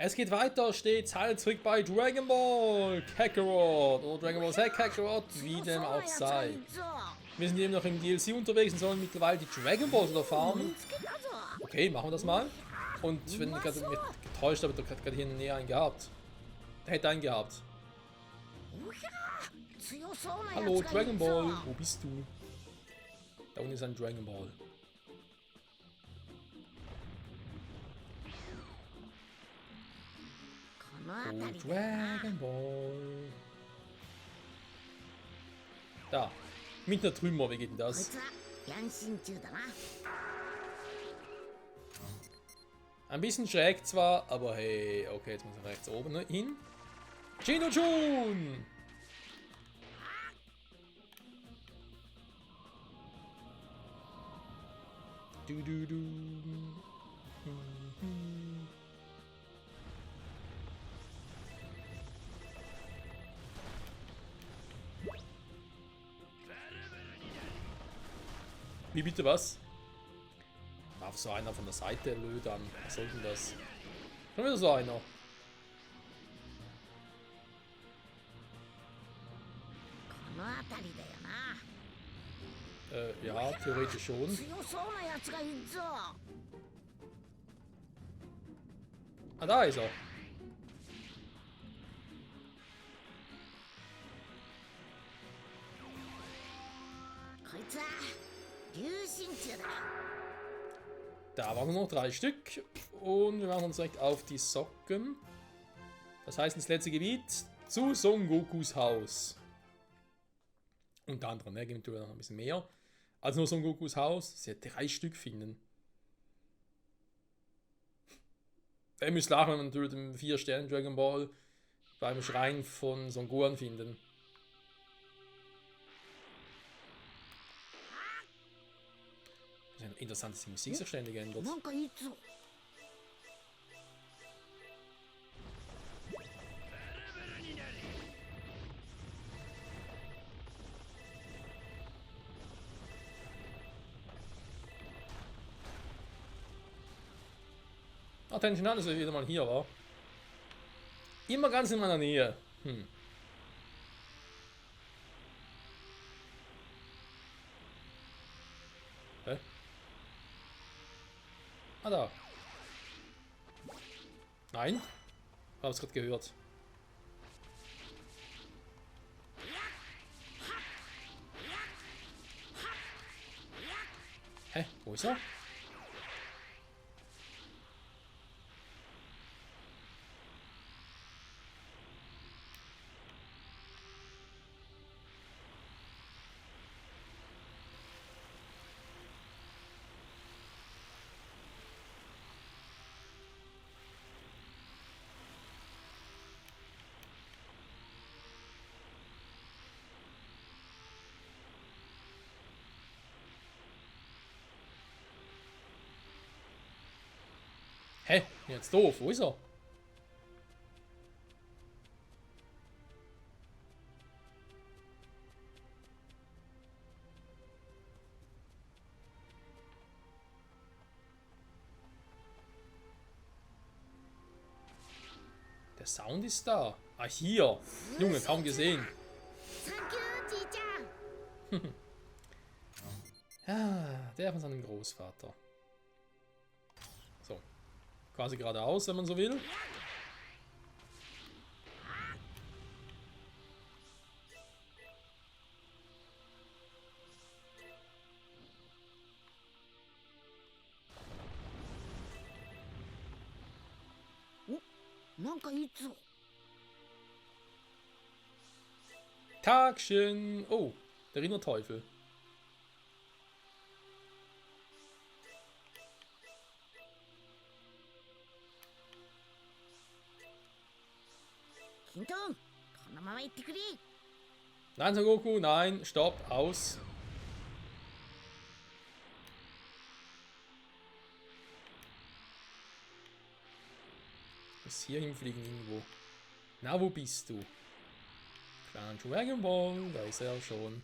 Es geht weiter, stets halt zurück bei Dragon Ball Kakarot oder Dragon Ball Z Kakarot, wie dem auch sei. Wir sind eben noch im DLC unterwegs und sollen mittlerweile die Dragon Balls wieder farmen. Okay, machen wir das mal. Und wenn ich gerade mich getäuscht habe, da hat gerade hier in der Nähe einen gehabt. Der hätte einen gehabt. Hallo, Dragon Ball, wo bist du? Da unten ist ein Dragon Ball. Oh, Dragon Ball. Da. Mit einer Trümmer, wie geht denn das? Ein bisschen schräg zwar, aber hey, okay, jetzt muss ich rechts oben hin. Chino-Chun! Du, du, du. Wie bitte was? Darf so einer von der Seite lödern? Was soll denn das? Schon wieder so einer. Ja, theoretisch schon. Ah, da ist er. Da waren nur noch 3 Stück. Und wir machen uns direkt auf die Socken. Das heißt ins letzte Gebiet zu Son Gokus Haus. Unter anderem, ne, gibt natürlich noch ein bisschen mehr. Als nur Son Gokus Haus. Sie hat 3 Stück finden. Ihr müsst lachen, wenn wir natürlich den 4 Sterne Dragon Ball beim Schrein von Son Gohan finden. Das ist interessant, dass die Musik sich ständig ändert. Attention an, dass er wieder mal hier war. Immer ganz in meiner Nähe. Hä? Ah, da. Nein? Ich hab's gerade gehört. Hä? Wo ist er? Hä? Jetzt doof. Wo ist er? Der Sound ist da. Ah, hier. Junge, kaum gesehen. Ja, der von seinem Großvater. So. Quasi geradeaus, wenn man so will. Tagchen. Oh, der Rinderteufel. Nein, Son Goku, nein, stopp, aus. Bis hier hinfliegen irgendwo. Na, wo bist du? Kleiner Dragon Ball, da ist er schon.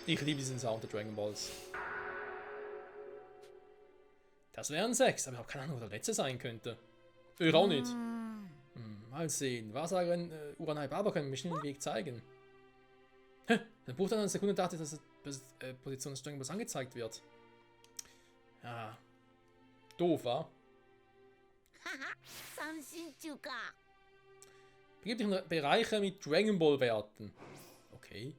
Ich liebe diesen Sound der Dragon Balls. Das wären 6, aber ich habe keine Ahnung, wo der letzte sein könnte. Ich auch nicht. Mal sehen. Wahrsagerin Uranai Baba können mir den Weg zeigen. Hä? Dann braucht dann eine Sekunde, dachte, dass die Position des Dragon Balls angezeigt wird. Ja. Doof, wa? Begib dich in Bereiche mit Dragon Ball Werten. Okay.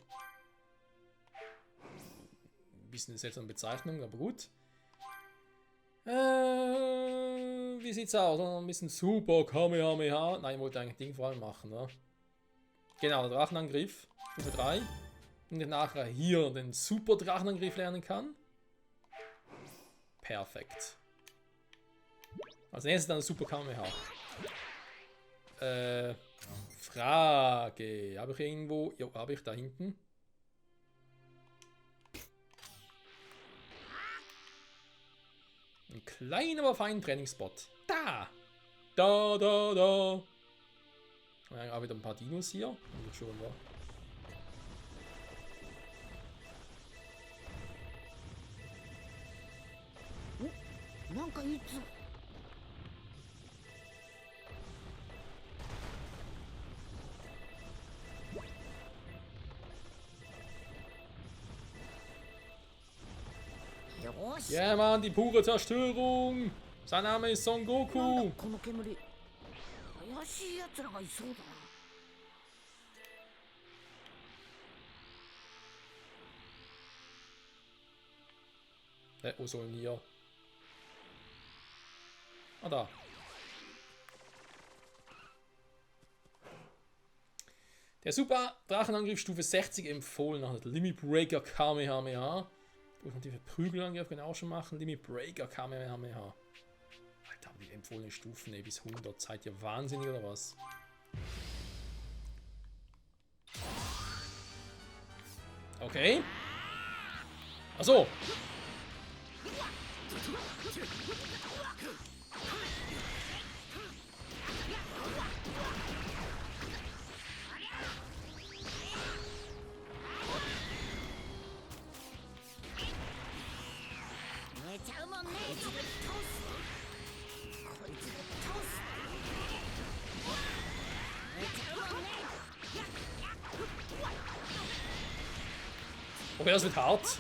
Ein bisschen eine seltsame Bezeichnung, aber gut. Wie sieht's aus? Ein bisschen Super Kamehameha. Nein, ich wollte eigentlich Ding vor allem machen, ne? Genau, der Drachenangriff. Stufe 3. Und ich nachher hier den Super Drachenangriff lernen kann. Perfekt. Als nächstes dann Super Kamehameha. Frage. Habe ich irgendwo... Jo, habe ich da hinten. Ein kleiner, aber feiner Trainingsspot. Da! Da. Ja, auch wieder ein paar Dinos hier. Und schon, wa? Ja, Mann, die pure Zerstörung. Sein Name ist Son Goku. Wo sollen hier? Ah, da. Der Super Drachenangriff Stufe 60 empfohlen nach der Limit Breaker Kamehameha. Ultimative Prügelangriff können wir auch schon machen. Limit Breaker Kamehameha. Alter, aber die empfohlenen Stufen, ey, bis 100. Seid ihr wahnsinnig oder was? Okay. Achso. Okay, das wird hart.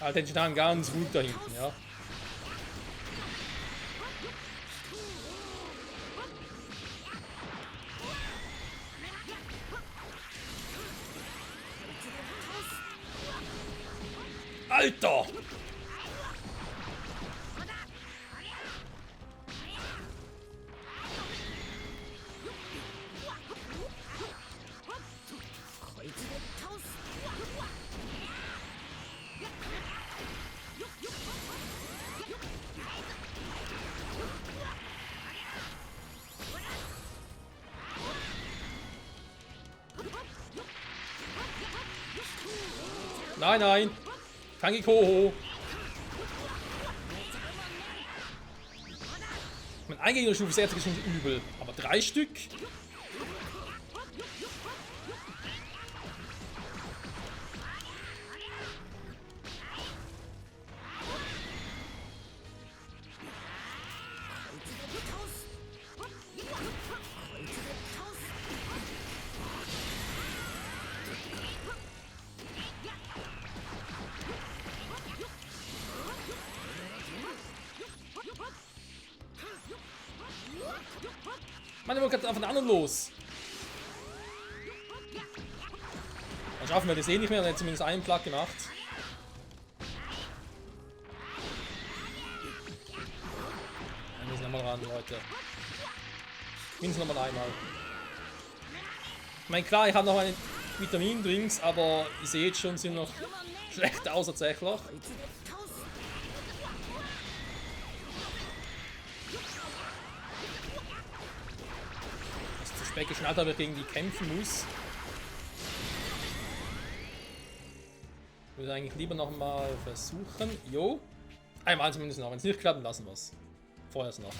Alter, die stehen ganz gut da hinten, ja. Alter! Nein, nein. Kangikoho. Mein Eingegnerstufe 60 ist schon übel. Aber 3 Stück? Mann, ich wollte gerade auf den anderen los. Dann schaffen wir das eh nicht mehr, dann hat zumindest einen Platt gemacht. Wir müssen nochmal ran, Leute. Mindestens nochmal einmal. Ich meine, klar, ich habe noch einen Vitamindrinks, aber ihr seht schon, sind noch schlecht aus tatsächlich. Dass der Speck geschnallt habe, gegen die kämpfen muss. Ich würde eigentlich lieber noch mal versuchen. Jo. Einmal zumindest noch. Wenn es nicht klappt, lassen wir es. Vorher noch.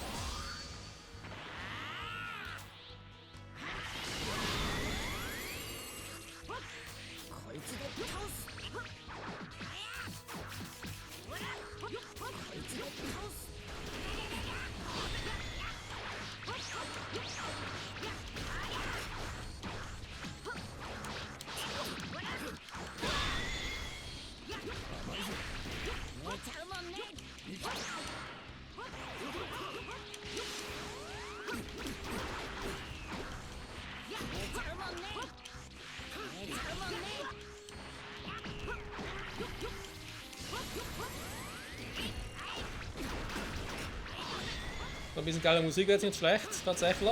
Ein bisschen geile Musik wäre jetzt nicht schlecht, tatsächlich.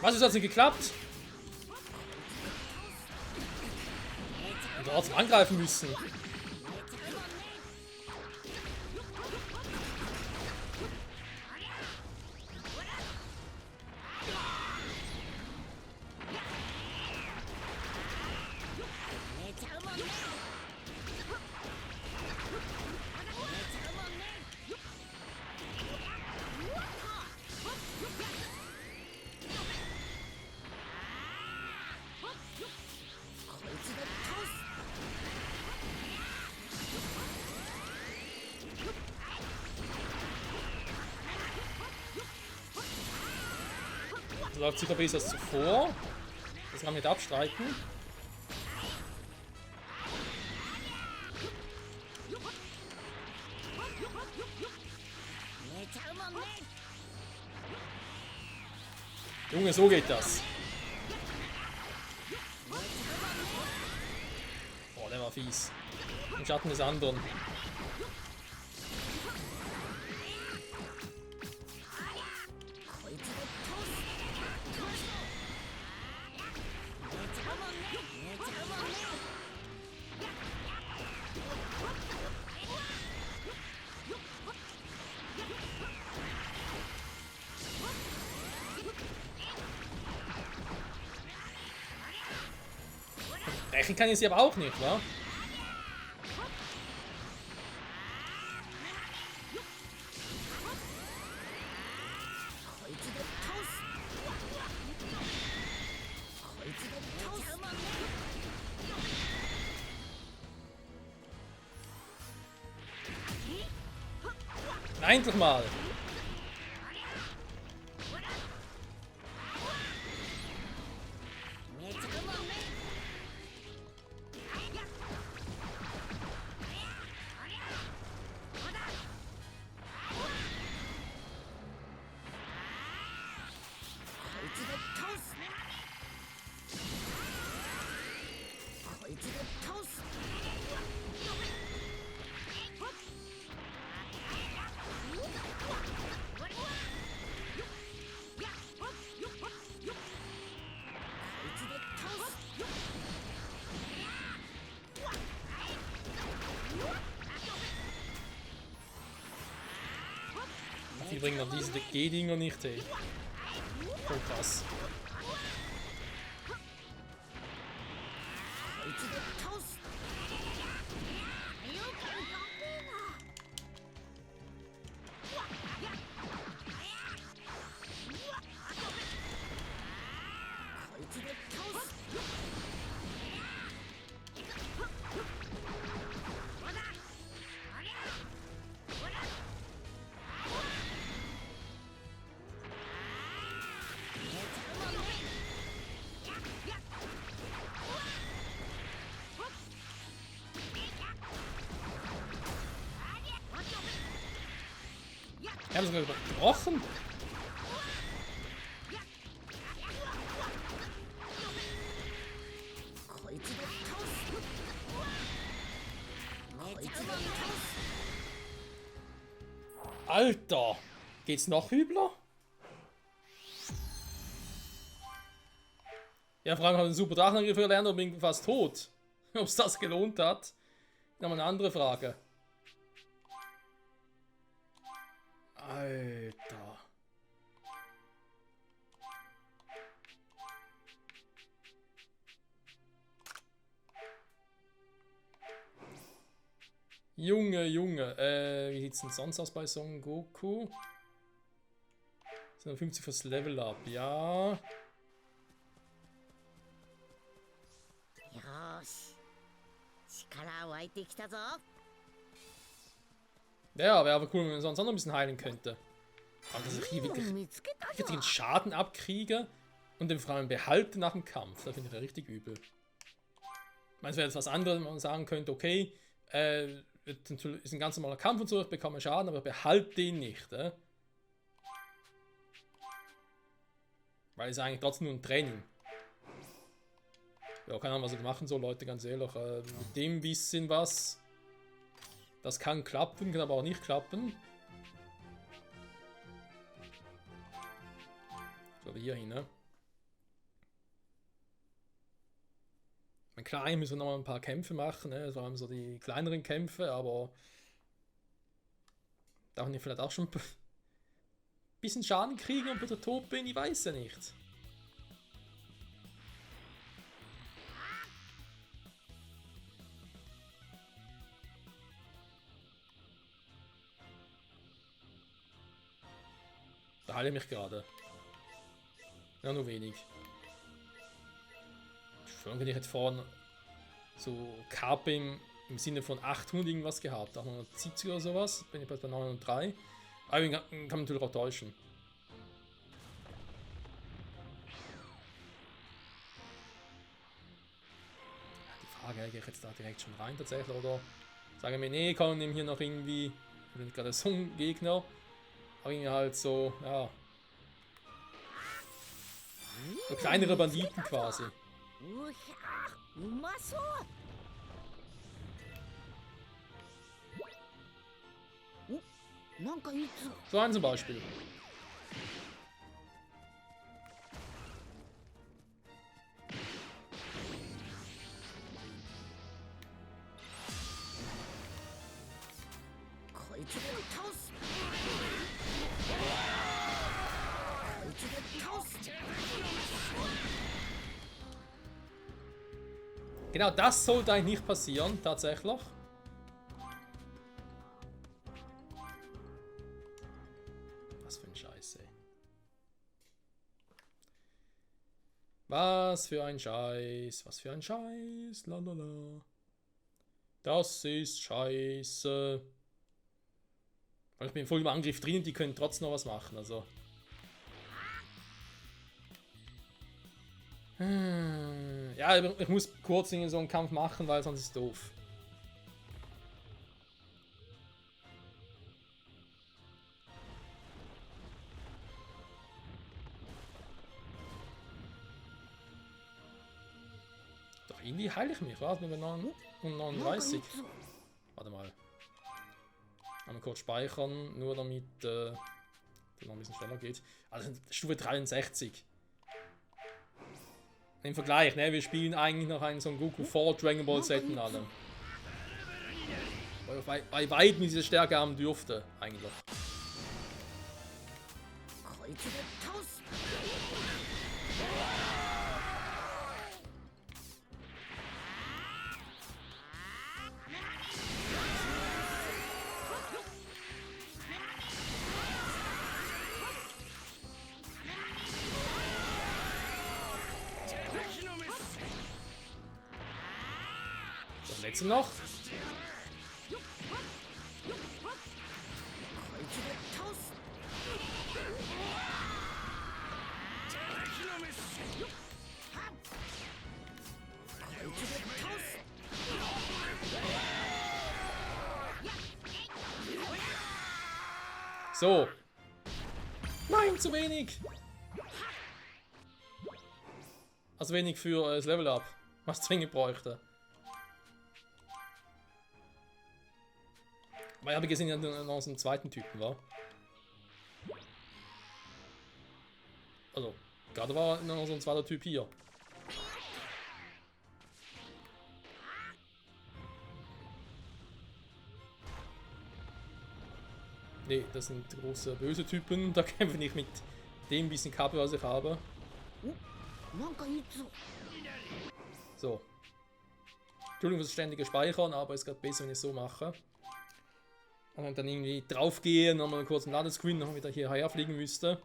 Was ist das nicht geklappt? Und dort angreifen müssen. Das läuft sicher besser als zuvor. Das kann man nicht abstreiten. Junge, so geht das. Boah, der war fies. Im Schatten des anderen. Brechen kann ich sie aber auch nicht, wa? Nein, doch mal! Die bringen dann diese G-Dinger nicht hin. Voll krass. Wir haben sogar gebrochen. Alter! Geht's noch übler? Ja, vor allem habe ich einen super Drachenangriff gelernt und bin fast tot. Ob es das gelohnt hat? Nochmal eine andere Frage. Alter. Junge, Junge. Wie sieht's denn sonst aus bei Son Goku? 50 fürs Level Up, ja. Ja, wäre aber cool, wenn man sonst auch noch ein bisschen heilen könnte. Aber dass ich hier wirklich den Schaden abkriege und den vor allem behalte nach dem Kampf, das finde ich ja richtig übel. Ich meine, es wäre jetzt was anderes, wenn man sagen könnte, okay, ist ein ganz normaler Kampf und so, ich bekomme Schaden, aber behalte den nicht. Weil es eigentlich trotzdem nur ein Training. Ja, keine Ahnung, was ich machen soll, Leute, ganz ehrlich. Mit dem bisschen was. Das kann klappen, kann aber auch nicht klappen. So, hier hin, ne? Klar, eigentlich müssen wir noch mal ein paar Kämpfe machen, ne? Vor allem so die kleineren Kämpfe, aber darf ich vielleicht auch schon ein bisschen Schaden kriegen und wieder tot bin, ich weiß ja nicht. Da heile ich mich gerade. Ja, nur wenig. Ich hätte vorhin so KP im Sinne von 800 irgendwas gehabt, 870 oder sowas, bin ich bei 903. Aber ihn kann man natürlich auch täuschen. Die Frage, gehe ich jetzt da direkt schon rein tatsächlich, oder sagen wir, nee, komm, nehmen hier noch irgendwie, ich bin gerade so ein Gegner, aber irgendwie halt so, ja, so kleinere Banditen quasi. So einen zum Beispiel. Genau, das sollte eigentlich nicht passieren, tatsächlich. Was für ein Scheiß, ey. Was für ein Scheiß, was für ein Scheiß, lalala. Das ist scheiße. Weil ich bin voll im Angriff drin, die können trotzdem noch was machen, also. Ja, ich muss kurz in so einen Kampf machen, weil sonst ist es doof. Doch irgendwie heile ich mich, was? Mit 39. Warte mal. Einmal kurz speichern, nur damit das noch ein bisschen schneller geht. Also Stufe 63. Im Vergleich, ne? Wir spielen eigentlich noch einen Son Goku vor Dragon Ball Z und allem. Weil bei weitem diese Stärke haben dürfte, eigentlich. Letzte noch. So, Nein, zu wenig! Also wenig für das Level Up, was zwingend bräuchte. Aber ich habe gesehen, ja noch so einen zweiten Typen, war. Also, gerade war noch so ein zweiter Typ hier. Nee, das sind große böse Typen. Da kämpfe ich mit dem bisschen KP, was ich habe. So. Entschuldigung für das ständige Speichern, aber es ist gerade besser, wenn ich es so mache. Und dann irgendwie draufgehen, nochmal einen kurzen Ladescreen, noch wieder hierher fliegen müsste.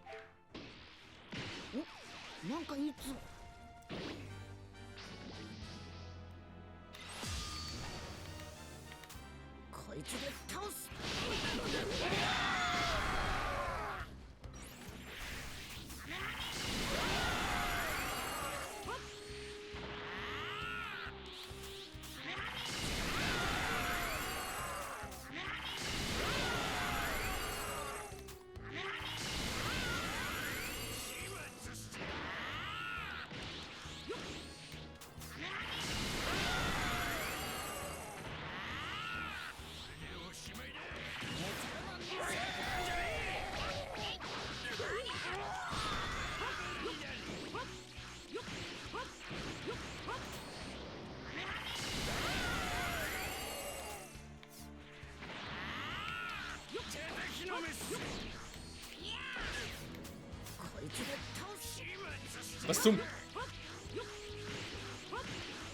Was zum...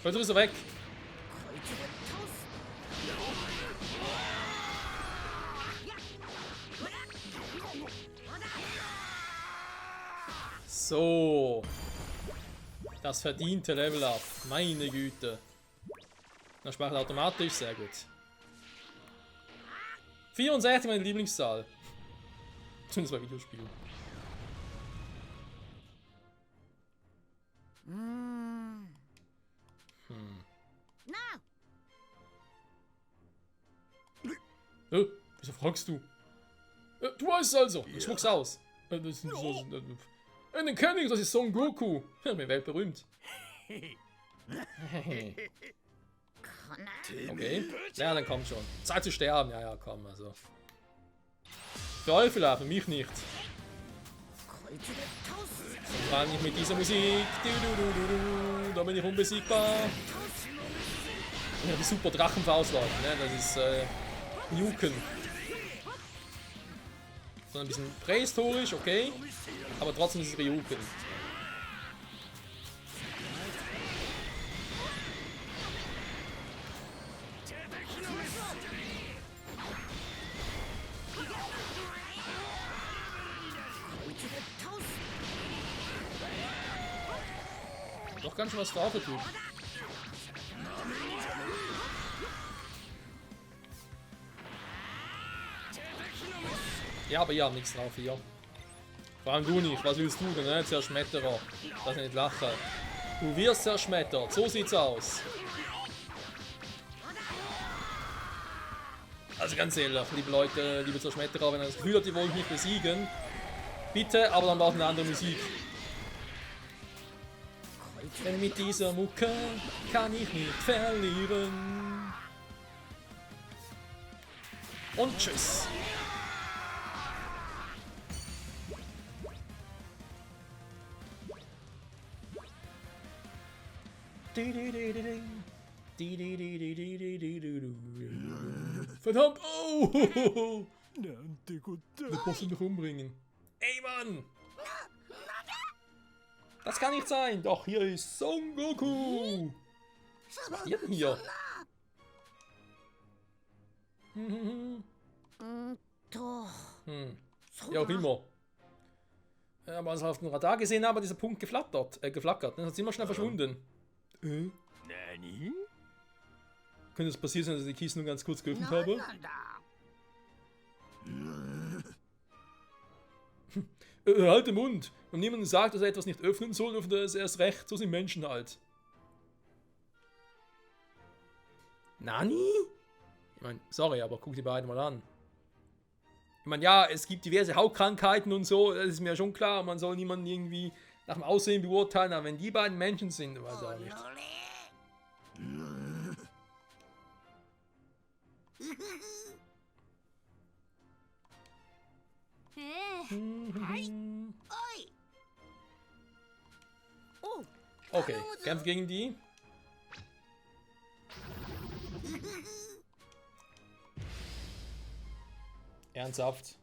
Heute ist er weg. So. Das verdiente Level Up. Meine Güte. Das spart automatisch. Sehr gut. 64, meine Lieblingszahl. Zumindest bei Videospielen. Wieso fragst du? Du weißt es also. Ich spuck's aus. Den kenne ich, das ist Son Goku. Ich bin weltberühmt. Okay. Ja, dann komm schon. Zeit zu sterben. Ja, ja, komm, also. Für euch vielleicht, für mich nicht. Dann kann ich mit dieser Musik. Da bin ich unbesiegbar. Ja, die super Drachenfaust, Leute, ne? Das ist Nuken. So ein bisschen prähistorisch, okay. Aber trotzdem ist es Ryuken. Doch ganz schön was drauf, der Typ. Ja, aber ihr habt nichts drauf hier. Vor allem du nicht. Was willst du denn, ne? Zerschmetterer. Das nicht lachen. Du wirst zerschmettert. So sieht's aus. Also ganz ehrlich, liebe Leute, liebe Zerschmetterer, wenn ihr das Gefühl habt, ihr wollt mich besiegen, bitte, aber dann braucht ihr eine andere Musik. Denn mit dieser Mucke kann ich nicht verlieren. Und tschüss. Verdammt! Oh! Wir müssen dich umbringen. Ey, Mann! Das kann nicht sein! Doch, hier ist Son Goku! Was macht ihr denn hier? Ja, auch immer. Ja, aber als ich auf dem Radar gesehen habe, dieser Punkt geflackert. Dann hat es immer schnell verschwunden. Nani? Könnte es passieren sein, dass ich die Kiste nur ganz kurz geöffnet habe? Halt den Mund! Und niemand sagt, dass er etwas nicht öffnen soll, dürfte er es erst recht. So sind Menschen halt. Nani? Ich meine, sorry, aber guck die beiden mal an. Ich meine, ja, es gibt diverse Hautkrankheiten und so, das ist mir schon klar. Man soll niemanden irgendwie nach dem Aussehen beurteilen, aber wenn die beiden Menschen sind, weiß ich auch nicht. Okay, Kämpf gegen die. Ernsthaft.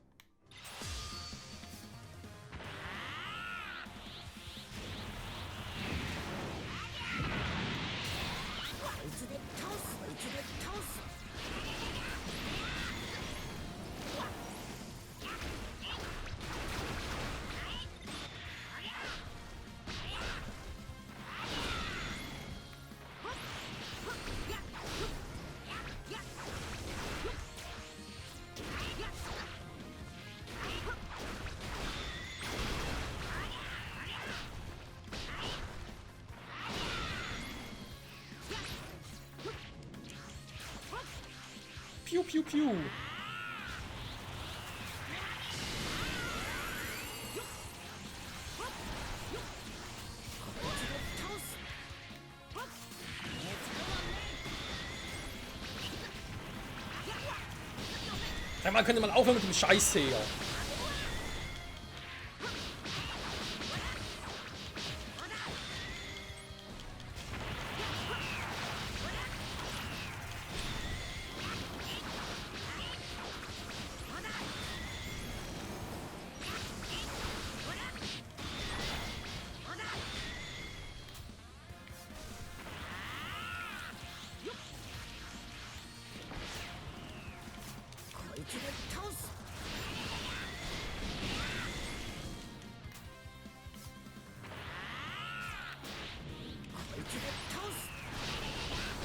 Piu, piu, piu. Einmal könnte man aufhören mit dem Scheiß hier.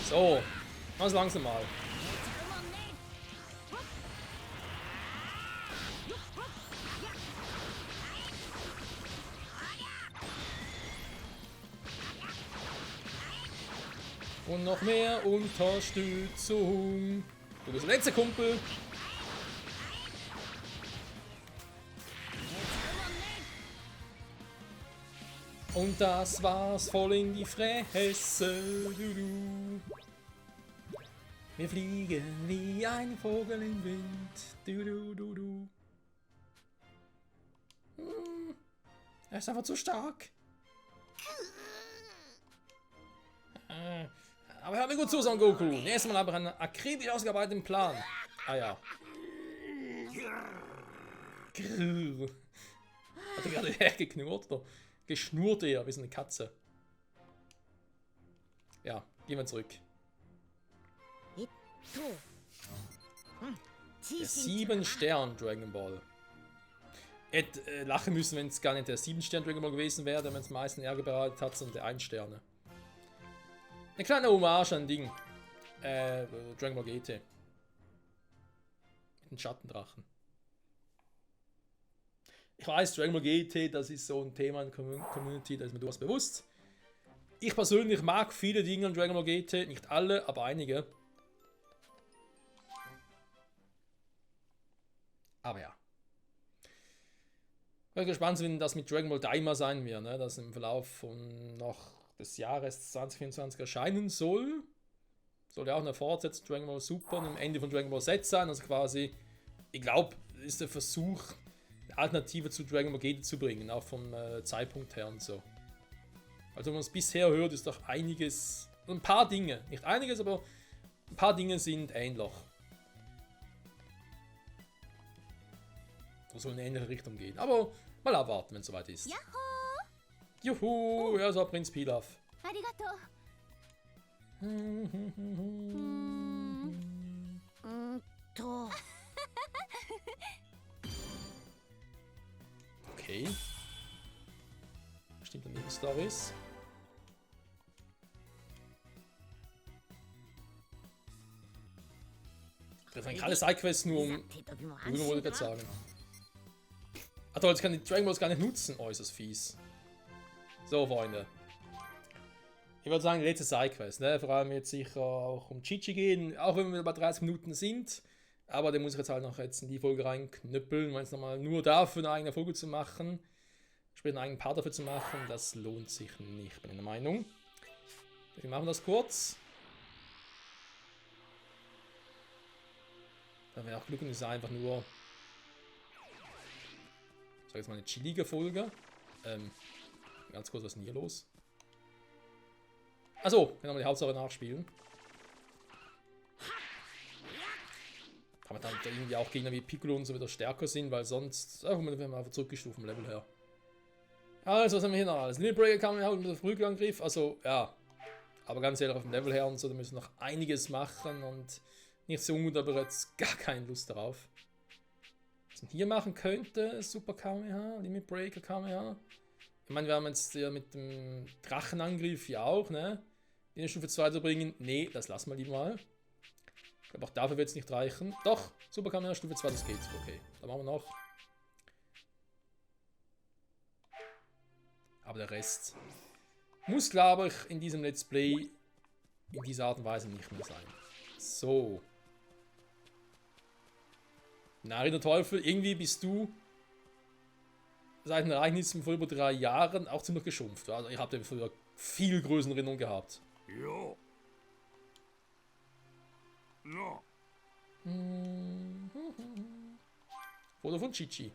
So, ganz langsam mal. Und noch mehr Unterstützung. Du bist der letzte Kumpel. Und das war's voll in die Fresse. Wir fliegen wie ein Vogel im Wind. Er ist einfach zu stark. Aber hör mir gut zu, Son Goku. Nächstes Mal habe ich einen akribisch ausgearbeiteten Plan. Ah ja. Grrr. Hat er gerade hergeknurrt oder? Geschnurrt eher, wie so eine Katze. Ja, gehen wir zurück. Der 7-Stern Dragon Ball. Hätte lachen müssen, wenn es gar nicht der 7-Stern Dragon Ball gewesen wäre, der mir am meisten Ärger bereitet hat, sondern der 1-Sterne. Eine kleine Hommage an Ding. Dragon Ball GT. Mit den Schattendrachen. Ich weiß, Dragon Ball GT, das ist so ein Thema in der Community, da ist mir durchaus bewusst. Ich persönlich mag viele Dinge an Dragon Ball GT, nicht alle, aber einige. Aber ja. Ich bin gespannt, wenn das mit Dragon Ball Daima sein wird, ne? Das im Verlauf von noch des Jahres 2024 erscheinen soll. Soll ja auch eine Fortsetzung Dragon Ball Super und am Ende von Dragon Ball Z sein. Also quasi, ich glaube, ist der Versuch, eine Alternative zu Dragon Ball GT zu bringen, auch vom Zeitpunkt her und so. Also wenn man es bisher hört, ist doch einiges, ein paar Dinge, nicht einiges, aber ein paar Dinge sind ähnlich. Oder soll in eine ähnliche Richtung gehen. Aber mal abwarten, wenn es soweit ist. Juhu, ja, so Prinz Pilaf. Okay. Stimmt, dann Stories. Ich treffe eigentlich alle Sidequests nur um. Bruno wollte gerade sagen. Ah toll, jetzt kann die Dragon Balls gar nicht nutzen. Oh, ist das fies. So, Freunde. Ich würde sagen, die letzte Sidequest, ne? Vor allem jetzt sicher auch um Chichi gehen. Auch wenn wir bei 30 Minuten sind. Aber den muss ich jetzt halt noch jetzt in die Folge reinknüppeln, weil es nochmal nur dafür eine eigene Folge zu machen, sprich einen eigenen Part dafür zu machen, das lohnt sich nicht, bin ich der Meinung. Wir machen das kurz. Da wäre auch Glück und ist einfach nur, ich sag jetzt mal eine chillige Folge. Ganz kurz, was ist denn hier los? Achso, können wir die Hauptsache nachspielen. Kann man dann irgendwie auch Gegner wie Piccolo und so wieder stärker sind, weil sonst werden wir einfach zurückgestuft vom Level her. Also, was haben wir hier noch alles? Limit Breaker kann man halt mit dem Flügelangriff, also ja. Aber ganz ehrlich, auf dem Level her und so, da müssen wir noch einiges machen und nicht so gut, aber jetzt gar keine Lust darauf. Was man hier machen könnte, Super Kamehameha, Limit Breaker Kamehameha. Ich meine, wir haben jetzt ja mit dem Drachenangriff ja auch, ne? Den in Stufe 2 zu bringen. Nee, das lassen wir lieber mal. Ich glaube, auch dafür wird es nicht reichen. Doch, Super Kamehameha Stufe 2, das geht. Okay, dann machen wir noch. Aber der Rest muss, glaube ich, in diesem Let's Play in dieser Art und Weise nicht mehr sein. So. Nari der Teufel, irgendwie bist du seit den Ereignissen vor über 3 Jahren auch ziemlich geschrumpft. Also ihr habt ja früher viel größere Erinnerungen gehabt. Jo. No. Foto von Chichi.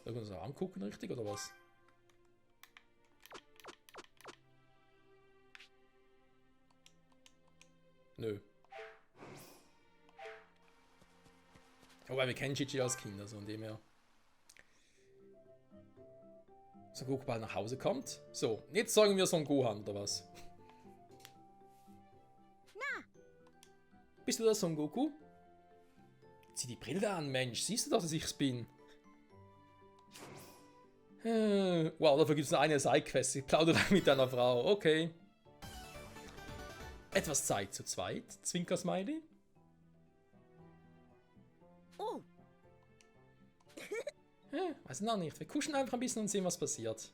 Soll wir uns das angucken, richtig, oder was? Nö. Wobei wir kennen Chichi als Kind, also von dem her. So, Goku bald nach Hause kommt. So, jetzt sagen wir Son Gohan, oder was? Bist du das, Son Goku? Zieh die Brille an, Mensch. Siehst du doch, dass ich's bin? Wow, dafür gibt es noch eine Sidequest. Ich plaudere mit deiner Frau. Okay. Etwas Zeit zu zweit. Zwinker-Smiley. Oh. Weiß noch nicht. Wir kuschen einfach ein bisschen und sehen, was passiert.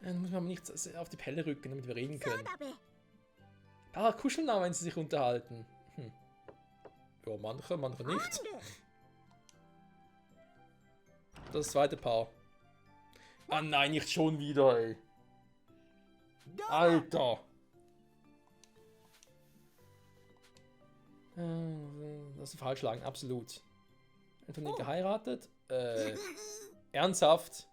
Dann muss man nicht auf die Pelle rücken, damit wir reden können. Paar kuscheln auch, wenn sie sich unterhalten. Ja, manche nicht. Das zweite Paar. Ah nein, nicht schon wieder, ey. Alter. Das ist falsch lagen, absolut. Anthony geheiratet. Ernsthaft.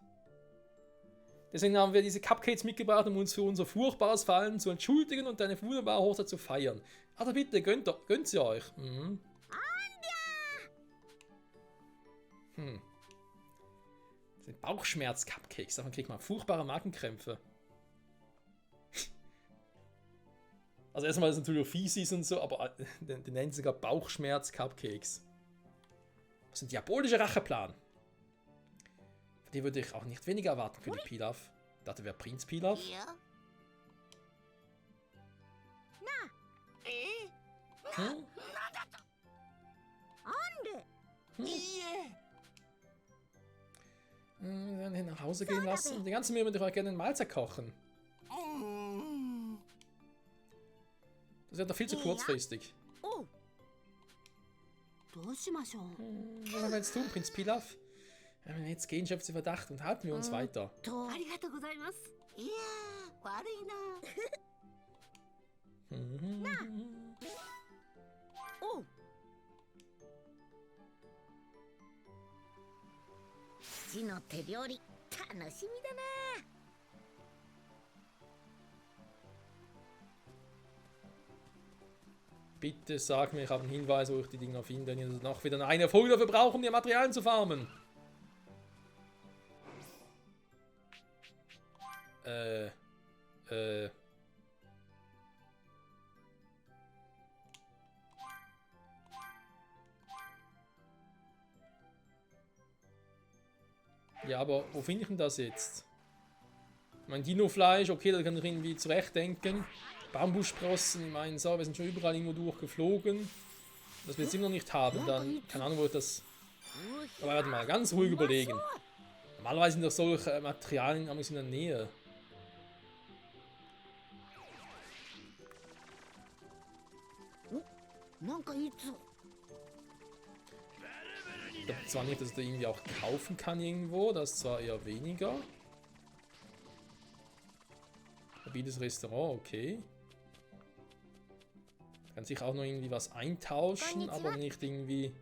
Deswegen haben wir diese Cupcakes mitgebracht, um uns für unser furchtbares Fallen zu entschuldigen und eine wunderbare Hochzeit zu feiern. Also bitte, gönnt sie euch. Das sind Bauchschmerz-Cupcakes, davon kriegt man furchtbare Magenkrämpfe. Also erstmal, dass es natürlich auch fies ist und so, aber die nennen sie sogar Bauchschmerz-Cupcakes. Das ist ein diabolischer Racheplan. Von dem würde ich auch nicht weniger erwarten für die Pilaf. Ich dachte, wäre Prinz Pilaf. Wir werden ihn nach Hause gehen lassen und die ganze Mühe würde ich gerne eine Mahlzeit kochen. Das wäre doch viel zu kurzfristig. Was sollen wir jetzt tun, Prinz Pilaf? Wenn wir jetzt gehen, schöpft sie Verdacht und halten wir uns weiter. Bitte sag mir, ich habe einen Hinweis, wo ich die Dinger finde, denn ich noch wieder eine Folge dafür brauche, um die Materialien zu farmen. Ja, aber wo finde ich denn das jetzt? Mein Dino-Fleisch, okay, da kann ich irgendwie zurechtdenken. Bambussprossen, ich meine, so, wir sind schon überall irgendwo durchgeflogen. Das wir jetzt immer noch nicht haben, dann, keine Ahnung, wo ich das... Aber warte mal, ganz ruhig überlegen. Normalerweise sind doch solche Materialien in der Nähe. glaube zwar nicht, dass ich da irgendwie auch kaufen kann irgendwo, das ist zwar eher weniger. Mobiles Restaurant, okay. Kann sich auch noch irgendwie was eintauschen, aber nicht irgendwie...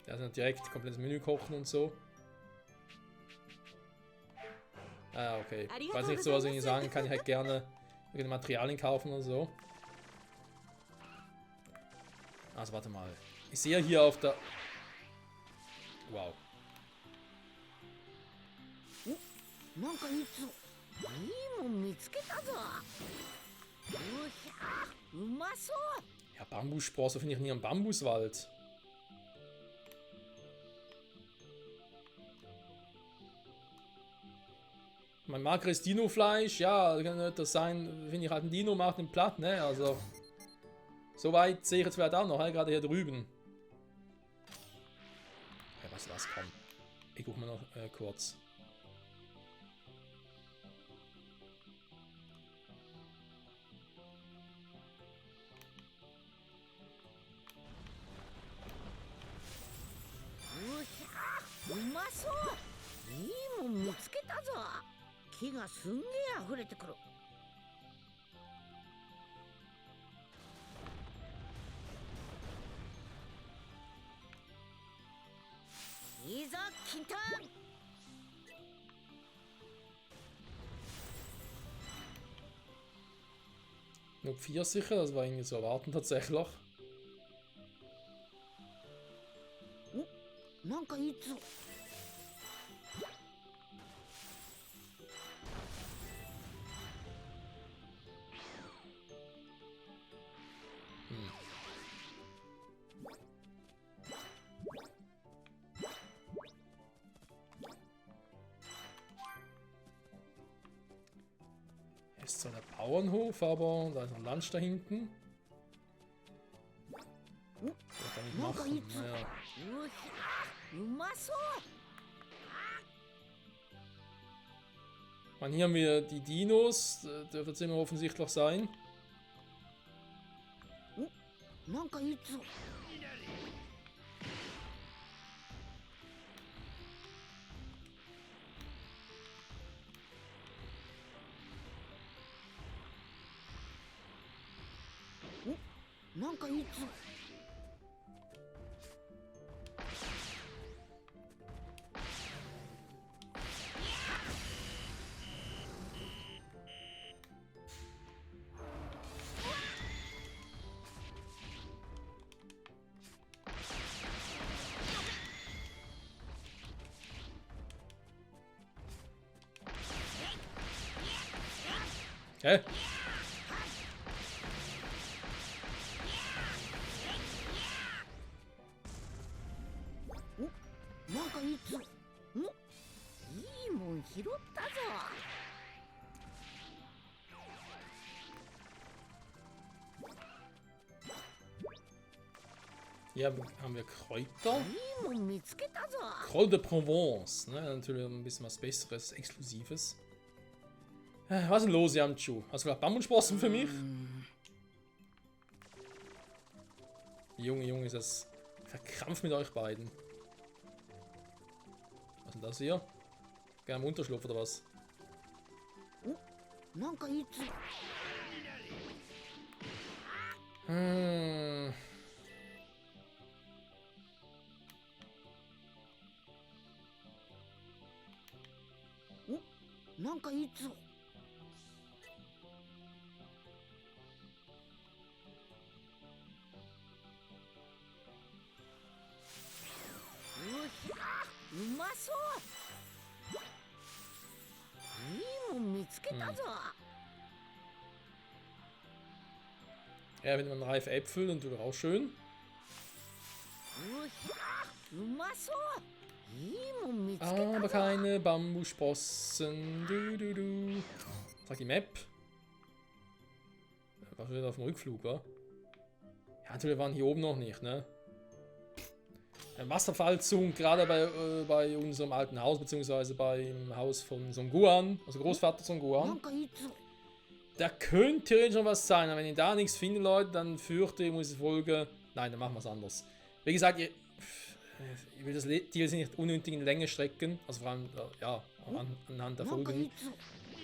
Ja, also direkt komplettes Menü kochen und so. Ah, okay. Ich weiß nicht so, was ich sagen kann. Ich halt gerne Materialien kaufen oder so. Also warte mal. Ich sehe hier auf der... Wow. Ja, Bambussprosse finde ich nie am Bambuswald. Mein mageres Dino-Fleisch, ja, kann das sein, finde ich halt ein Dino macht den platt, ne? Also. So weit sehe ich jetzt vielleicht auch noch, gerade hier drüben. Ja, was kommt? Ich gucke mal noch kurz. Nur 4 sicher, das war irgendwie zu erwarten tatsächlich. Ist zwar der Bauernhof, aber da ist ein Lunch da hinten. Was kann ich machen? Naja. Man, hier haben wir die Dinos, dürfte es immer offensichtlich sein. Hä? Hier haben wir Kräuter. Croix de Provence. Ne? Natürlich ein bisschen was Besseres, Exklusives. Was ist denn los, Yamchu? Hast du vielleicht Bambussprossen für mich? Junge, ist das verkrampft mit euch beiden. Was ist denn das hier? Gerne am Unterschlupf oder was? Ja, wenn man reife Äpfel, dann tut er auch schön. Aber keine Bambussprossen. Sag die Map. War schon wieder auf dem Rückflug, wa? Ja, natürlich waren hier oben noch nicht, ne? Ein Wasserfallzug, gerade bei unserem alten Haus, beziehungsweise beim Haus von Son Gohan, also Großvater Son Gohan. Da könnte theoretisch schon was sein, aber wenn ihr da nichts findet, Leute, dann fürchte ich, muss die Folge Nein, dann machen wir es anders. Wie gesagt, ich will das DLC nicht unnötig in Länge strecken. Also vor allem, ja, anhand der Folgen. Wenn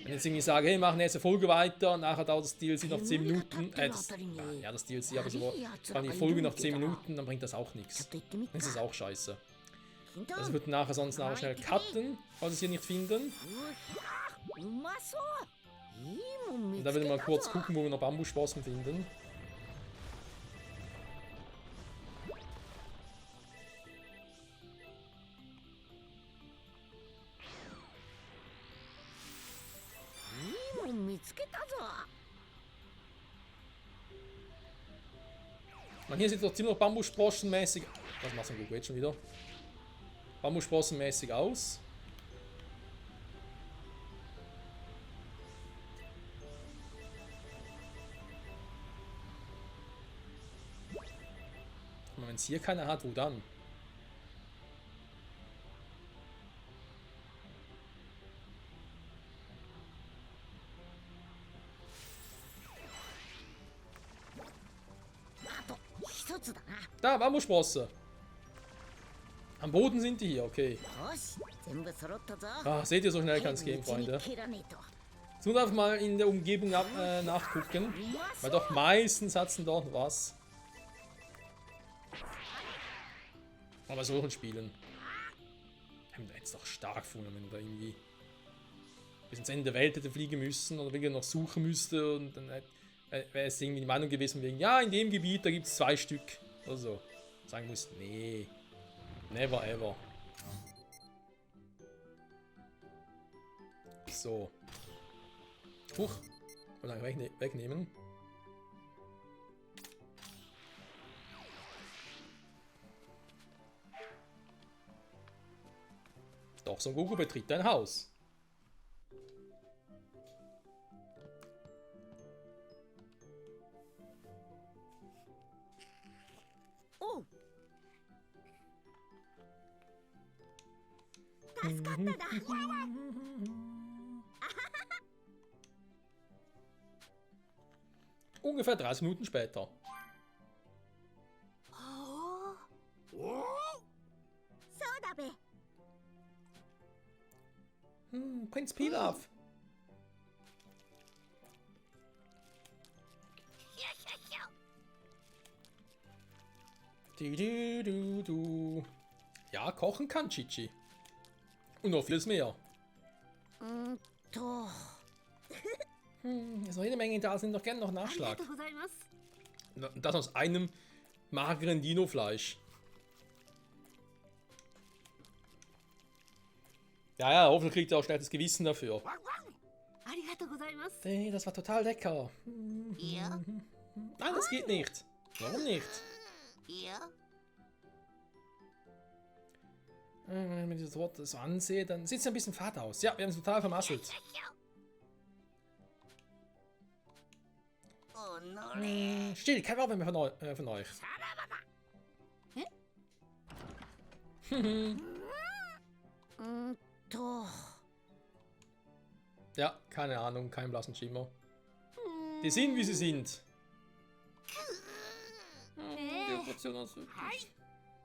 ich jetzt irgendwie sage, hey, wir machen jetzt eine Folge weiter, nachher dauert das DLC noch 10 Minuten. Ja, das DLC, aber so kann die Folge noch 10 Minuten, dann bringt das auch nichts. Dann ist es auch scheiße. Also wird nachher sonst schnell cutten, falls sie es hier nicht finden. Und dann werden wir mal kurz gucken, wo wir noch Bambussprossen finden. Man, hier sieht doch ziemlich Bambussprossenmäßig. Was macht denn Google jetzt schon wieder? Bambussprossenmäßig aus. Wenn es hier keiner hat, wo dann? Da, Bambussprosse. Am Boden sind die hier, okay. Ah, seht ihr, so schnell kann es gehen, Freunde. Jetzt muss einfach mal in der Umgebung nachgucken. Weil doch meistens hat es dort was. Aber solchen Spielen. Haben wir jetzt doch stark gefunden, wenn wir da irgendwie bis ins Ende der Welt hätte fliegen müssen oder wirklich noch suchen müsste und dann wäre es irgendwie die Meinung gewesen wegen, ja, in dem Gebiet, da gibt es 2 Stück oder so. Sagen muss, nee. Never ever. So. Huch. Und dann wegnehmen. Doch, Son Goku betritt ein Haus. Oh. Ungefähr 30 Minuten später. Prinz Pilaf. Du. Ja, kochen kann Chichi. Und noch vieles mehr. So jede Menge da sind, doch gerne noch Nachschlag. Und das aus einem mageren Dino-Fleisch. Ja, hoffentlich kriegt er auch schnell das Gewissen dafür. Hey, das war total lecker. Ja. Nein, das geht nicht. Warum nicht? Ja. Wenn ich mir das Wort so ansehe, dann sieht es ein bisschen fad aus. Ja, wir haben es total vermasselt. Still, kein Wort mehr von euch. Ja, keine Ahnung, kein blassen Schimmer. Die sind, wie sie sind.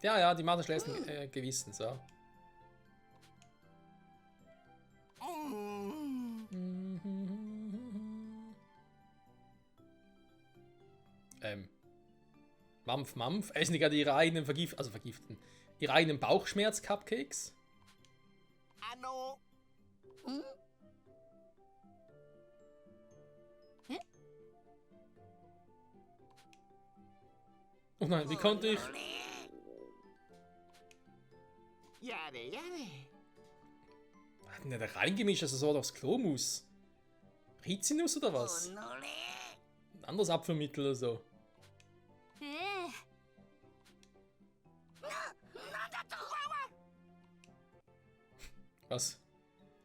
Ja, die machen schlechten Gewissens, ja. Mampf. Essen die gerade ihre eigenen vergiften. Ihre eigenen Bauchschmerz-Cupcakes? Oh nein, wie konnte ich? Hat denn der da reingemischt, dass er so aufs Klo muss? Rizinus oder was? Ein anderes Abführmittel oder so. Was?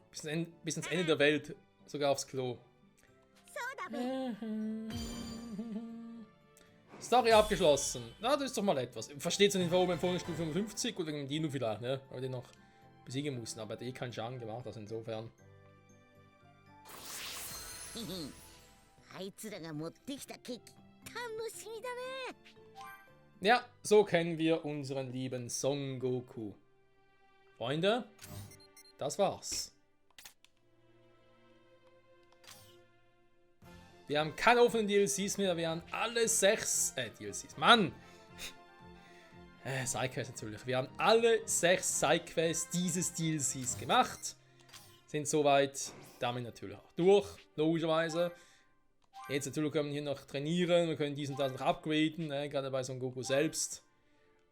Bis ins Ende der Welt, sogar aufs Klo. Story abgeschlossen. Na, das ist doch mal etwas. Versteht ihr nicht, warum in Folge Stufe 55 oder wegen dem Dino vielleicht, ne? Weil wir den noch besiegen mussten, aber der keinen Schaden gemacht, also insofern. Ja, so kennen wir unseren lieben Son Goku. Freunde, das war's. Wir haben keine offenen DLCs mehr, wir haben alle 6 DLCs. Mann! Sidequests natürlich. Wir haben alle 6 Sidequests dieses DLCs gemacht. Sind soweit damit natürlich auch durch, logischerweise. Jetzt natürlich können wir hier noch trainieren, wir können diesen das noch upgraden, gerade bei Son Goku selbst.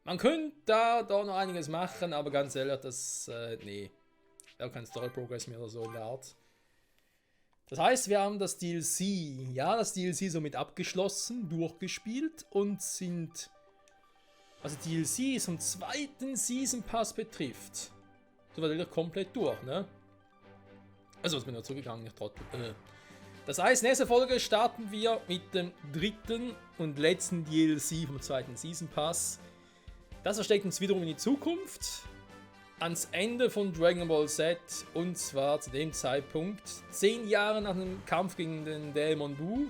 Man könnte da noch einiges machen, aber ganz ehrlich, das, nee. Wäre kein Story Progress mehr oder so in der Art. Das heißt, wir haben das DLC, ja, das DLC somit abgeschlossen, durchgespielt und sind, was die DLCs vom 2. Season Pass betrifft, so war der komplett durch, ne? Also, ich bin noch zugegangen, ich trottel. Das heißt, nächste Folge starten wir mit dem 3. und letzten DLC vom 2. Season Pass. Das versteckt uns wiederum in die Zukunft. Ans Ende von Dragon Ball Z, und zwar zu dem Zeitpunkt 10 Jahre nach dem Kampf gegen den Dämon Bu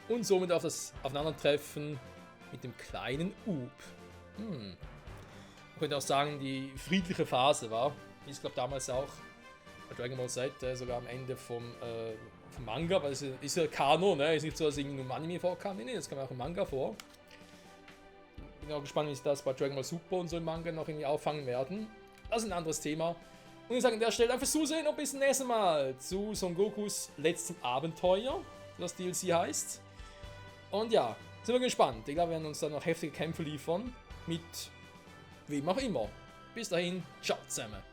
und somit auf das Aufeinandertreffen mit dem kleinen Up. Man könnte auch sagen, die friedliche Phase war, wie es glaube damals auch bei Dragon Ball Z, sogar am Ende vom Manga, weil es ist ja Kanon, ne? Ist nicht so, dass irgendwie nur im Anime vorkam, nee, das kam auch im Manga vor. Bin auch gespannt, wie sie das bei Dragon Ball Super und so im Manga noch irgendwie auffangen werden. Das ist ein anderes Thema. Und ich sage an der Stelle einfach Zusehen und bis zum nächsten Mal zu Son Gokus letztem Abenteuer, das DLC heißt. Und ja, sind wir gespannt. Ich glaube, wir werden uns dann noch heftige Kämpfe liefern. Mit wem auch immer. Bis dahin, ciao zusammen.